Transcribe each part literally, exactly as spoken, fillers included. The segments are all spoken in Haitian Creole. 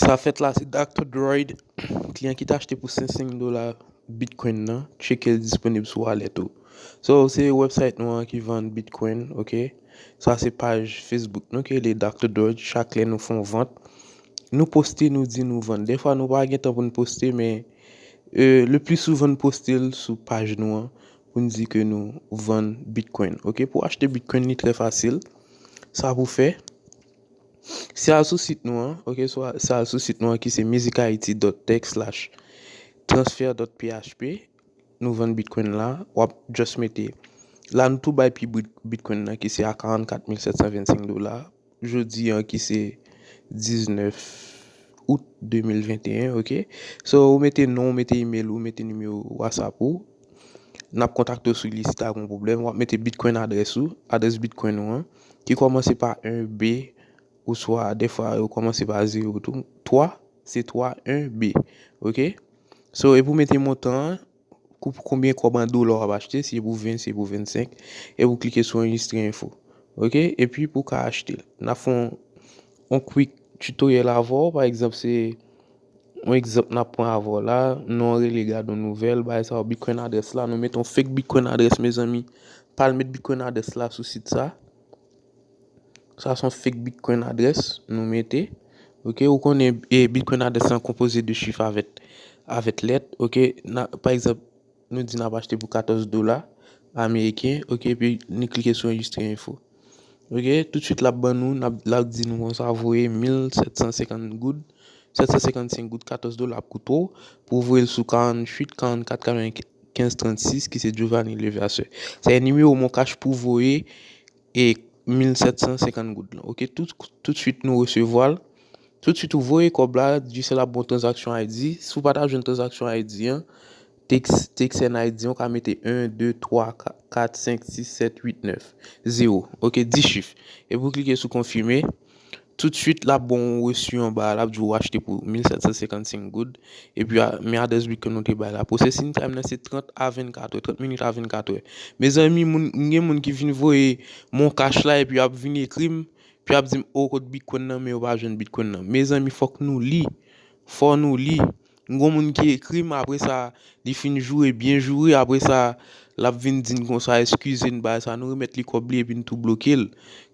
Sa fèt la, se Doctor Droid, kliyan ki te achte pou senk senk dola Bitcoin nan, tcheke l disponib sou wallet ou. So, se website nou an ki vann Bitcoin, ok? Sa se paj Facebook nou ki rele Doctor Droid. Chak lè nou fè yon vant, nou poste, nou di nou vann. Defwa nou pa gen tan pou nou poste, men euh, le pli souvan nou poste l sou paj nou an pou n di ke nou vann Bitcoin. Ok, pou achte Bitcoin li trè fasil. Sa pou fè, se al sou sit nou an, ok, se al sou sit nou an ki se musichaiti dot tech slash transfer dot php. Nou vann Bitcoin la, w ap just mete. La nou tou bay pi Bitcoin nan ki se a karannkat mil sèt san vennsenk dola. Jodi an ki se diznèf out de mil venteyen, ok? So, ou mete non, ou mete email, ou mete nimewo WhatsApp ou. N ap kontakte w sou li si ta gen pwoblèm. W ap mete Bitcoin adrès ou, adrès Bitcoin ou an, ki kòmanse pa en B, oswa defwa yo kòmanse pa zewo tou. Twa, se twa en B, ok? So, epi w mete montan an, pou konbyen kòb an dola w ap achte, si e pou ven, si e pou vennsenk, epi w klike sou enregistre enfo. Ok? Epi pou w ka achte l. N ap fè yon, yon quick tutorial avè w, pa egzanp, se yon egzanp n ap pran avè w la, non rele gade yon nouvèl, bagay sa yo, Bitcoin adrès la, nou mete yon fake Bitcoin adrès, mezanmi. Pa al met Bitcoin adrès la sou sit sa. Sa se yon fake Bitcoin adrès nou mete. Ok, ou konnen e, Bitcoin adrès lan konpoze de chif avèk, avèk lèt. Ok, na, pa egzanp, nou di n ap achte pou katòz dola ameriken. Ok, epi nou klike sou enregistre enfo. Ok, toutswit l ap ban nou, l ap di nou konsa voye mil sèt san senkant goud, sèt san senkannsenk goud, katòz dola ap koute w pou voye l sou karanntuit, karannkat, katrevenkenz, trannsis ki se Giovanni Levasseur. Se nimewo Moncash pou voye e mil sèt san senkant goud lan. Ok, tout, toutswit nou resevwa l. Toutswit ou voye kòb la, Digicel ap ba w transaction I D. Si w pa ta jwenn transaction I D an, TX, TXN I D an, ou ka mete en, de, twa, kat, senk, sis, sèt, uit, nèf, zewo. Ok, dis chif. Epi w klike sou konfime. Toutswit, l ap ba w yon resi anba a, l ap di w achte pou mil sèt san senkannsenk goud. Epi, a, men adrès Bitcoin nou te bay la. Processing time nan se trant a vennkat è, trant minit a vennkat è. Mezanmi, moun, gen moun ki vin voye Moncash la epi y ap vin ekri m, epi y ap di m, "O, kot Bitcoin nan?" Men yo pa jwenn Bitcoin nan. Mezanmi, fòk nou li. Fò nou li. Gon moun ki ekri m, apre sa, li fin joure, byen joure, apre sa, l ap vin di n konsa, "Eskize n, bagay sa, nou remèt li kòb li epi n tou bloke l."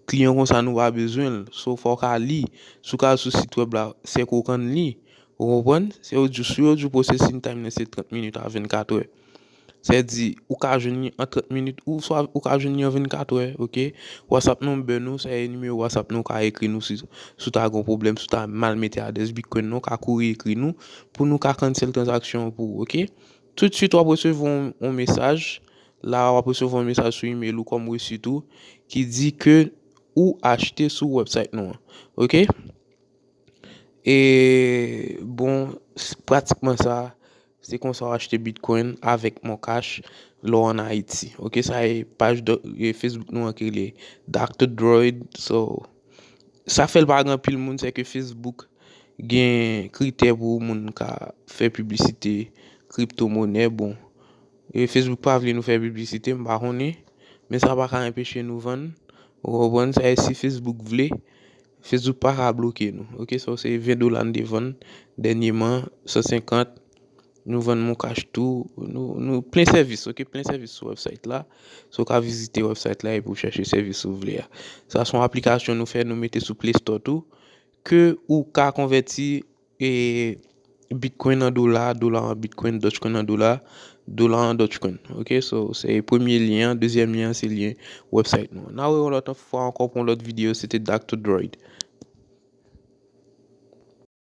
Kliyan konsa, nou pa bezwen l. So, fò w ka li. Si w ka al sou sit wèb la, se ke w konn li. Ou konprann? Se yo di, si yo di w processing time nan se trant minit a vennkat è. Sa di, ou ka jwenn li an trant minit, ou swa ou ka jwenn li an vennkat è, ok? WhatsApp number nou, sa e nimewo WhatsApp nou, ou ka ekri nou si, si w ta gen pwoblèm, si w ta mal mete adrès Bitcoin nou, ou ka kouri ekri nou, pou nou ka cancel transaksyon an pou ou, ok? Toutswit, w ap resevwa yon, yon mesaj, la, w ap resevwa yon mesaj sou email ou kòm resit ou, ki di ke ou achte sou website nou an, ok? E, bon, s-, pratikman sa, se konsa w achte Bitcoin avèk Moncash lè w ann Ayiti. Ok, sa e paj do-, e Facebook nou an ki rele Doctor Droid. So, sa fè l pa gen anpil moun, se ke Facebook gen kritè pou moun ka fè piblisite kripto monè. Bon, e Facebook pa vle nou fè piblisite, m pa konnen, men sa pa ka anpeche nou vann. Ou konprann? Sa e si Facebook vle, Facebook pa ka bloke nou. Ok, so se ven dola n te vann dènyeman, san senkant. Nou vann Moncash tou. Nou, nou plen sèvis, ok, plen sèvis sou website la. So w ka vizite website la epi w chèche sèvis ou vle a. Sa se yon aplikasyon nou fè, nou mete sou Play Store tou, ke ou ka konvèti e Bitcoin an dola, dola an Bitcoin, Dogecoin an dola, dola an Dogecoin. Ok, so se premye lyen an, dezyèm lyen an se lyen website nou. N a wè yon lòt fwa ankò pou yon lòt videyo, se te Doctor Droid.